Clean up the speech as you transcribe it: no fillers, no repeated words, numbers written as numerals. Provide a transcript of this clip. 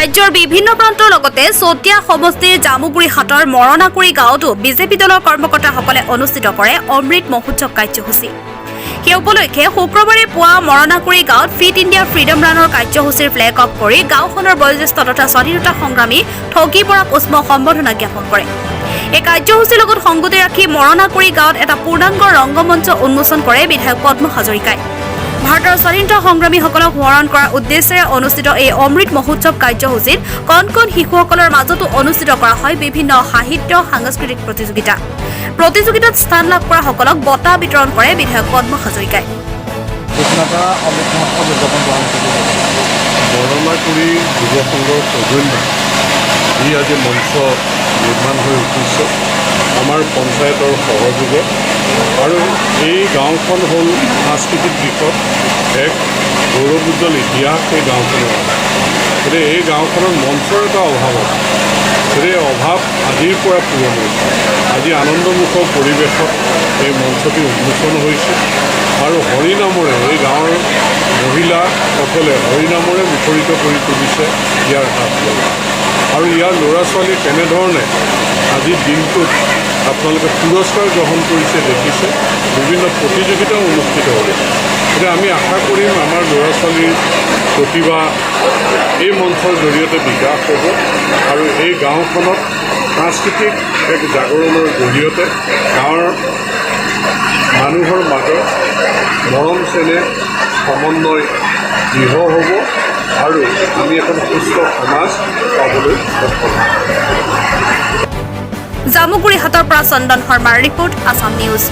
ৰাজ্যৰ বিভিন্ন প্ৰান্তৰ লগতে চতিয়া সমষ্টিৰ জামুগুৰিহাটৰ মৰণাকুৰি গাঁৱতো বিজেপি দলৰ কৰ্মকৰ্তাসকলে অনুষ্ঠিত কৰে অমৃত মহোৎসৱ কাৰ্যসূচী। সেই উপলক্ষে শুক্ৰবাৰে পুৱা মৰণাকুৰি গাঁৱত ফিট ইণ্ডিয়া ফ্ৰীডম ৰাণৰ কাৰ্যসূচীৰ ফ্লেগ অফ কৰি গাঁওখনৰ বয়োজ্যেষ্ঠ তথা স্বাধীনতা সংগ্ৰামী ঠগী বৰাক উষ্ম সম্বৰ্ধনা জ্ঞাপন কৰে। এই কাৰ্যসূচীৰ লগত সংগতি ৰাখি মৰণাকুৰি গাঁৱত এটা পূৰ্ণাংগ ৰংগমঞ্চ উন্মোচন কৰে বিধায়ক পদ্ম হাজৰিকাই। ভাৰতৰ স্বাধীনতা সংগ্ৰামীসকলক সোঁৱৰণ কৰাৰ উদ্দেশ্যেৰে অনুষ্ঠিত এই অমৃত মহোৎসৱ কাৰ্যসূচীত কণ কণ শিশুসকলৰ মাজতো অনুষ্ঠিত কৰা হয় বিভিন্ন সাহিত্য, সাংস্কৃতিক প্ৰতিযোগিতা। প্ৰতিযোগিতাত স্থান লাভ কৰাসকলক বঁটা বিতৰণ কৰে বিধায়ক পদ্ম হাজৰিকাই। স্বাধীনতা অমৃত মহোৎসৱ উদযাপন কৰা হৈছে। বৰণাকুৰি যুৱ সংঘৰ সৌজন্যত যি আজি মঞ্চ নিৰ্মাণ হৈ উঠিছে, আমাৰ পঞ্চায়তৰ সহযোগত, আৰু এই গাঁওখন হ'ল সাংস্কৃতিক দিশত এক গৌৰৱোজ্জ্বল ইতিহাস এই গাঁওখনৰ আছে। গতিকে এই গাঁওখনত মঞ্চৰ এটা অভাৱ আছে। গতিকে এই অভাৱ আজিৰ পৰা পূৰণ হৈছে। আজি আনন্দমুখৰ পৰিৱেশত এই মঞ্চটি উন্মোচন হৈছে আৰু হৰিনামৰে এই গাঁৱৰ মহিলাসকলে হৰিনামৰে মুখৰিত কৰি তুলিছে ইয়াৰ হাত। আৰু ইয়াৰ ল'ৰা ছোৱালী কেনেধৰণে আজিৰ দিনটোত আপোনালোকে পুৰস্কাৰ গ্ৰহণ কৰিছে দেখিছে, বিভিন্ন প্ৰতিযোগিতাও অনুষ্ঠিত হৈছে। গতিকে আমি আশা কৰিম, আমাৰ ল'ৰা ছোৱালীৰ প্ৰতিভা এই মঞ্চৰ জৰিয়তে বিকাশ হ'ব আৰু এই গাঁওখনত সাংস্কৃতিক এক জাগৰণৰ জৰিয়তে গাঁৱৰ মানুহৰ মাজত মৰম চেনেহ, সমন্বয় দৃঢ় হ'ব আৰু আমি এখন সুস্থ সমাজ পাবলৈ সক্ষম হ'ম। জামুগুৰিহাটৰ পৰা চন্দন শৰ্মাৰ ৰিপৰ্ট, আছাম নিউজ।